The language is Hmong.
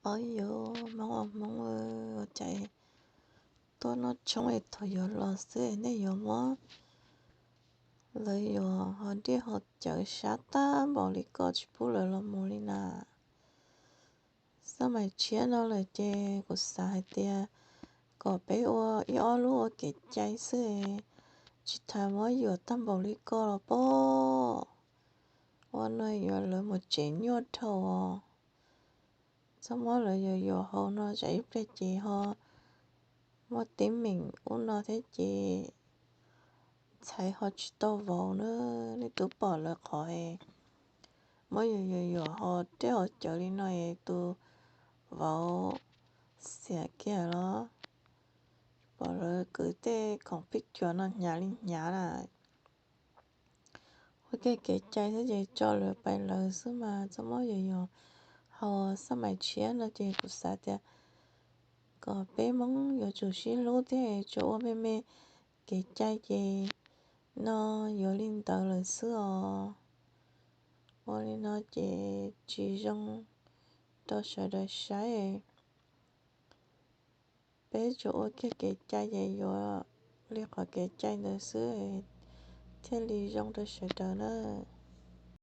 Pov yuav Hmoob ua Hmoob ua cas tuaj noj tshoob es thaum yuav los xwb nej yuav muab lawv yuav ho dej ho cawv sab tag npaum li ko tsis pub lawv los mus li na. Xab mais tshiab no lawm ces kuv xav hais tias kom peb ua ib ob lub ua kev cai xwb, tsis tas muab yuam tag npaum li ko los pob. Ua no yuav lawv mus tsev nyuaj dhau os. Txhob muab lawv yuam yuam hauv no tsam ib pliag ces ho muaj teeb meem ub no thiab ces ntxhais ho tsis tau vauv na. Nej twb pom lawv qhov es muab yuam yuam yuam ho dej ho cawv li no es tus vauv xiam kiag los, pom lawv kwv tej khoom pij cuam no hnyav li hnyav na. Ua kiag kev cai xwb ces tso lawv pais lawv xwb mas txhob muab yuam yuam hauv. Xab mais tshiab no ces kuv xav tias kom peb Hmoob yuav tsum sib hlub thiab tsuas ua me me kev cai ces no yuav li ntawd lawm xwb os. Ua li no ces tsis zoo rau sawv daws saib. Peb tsuas ua kiag kev cai ces yuav li qhov kev cai ntawd xwb thiaj li zoo rau sawv daws na.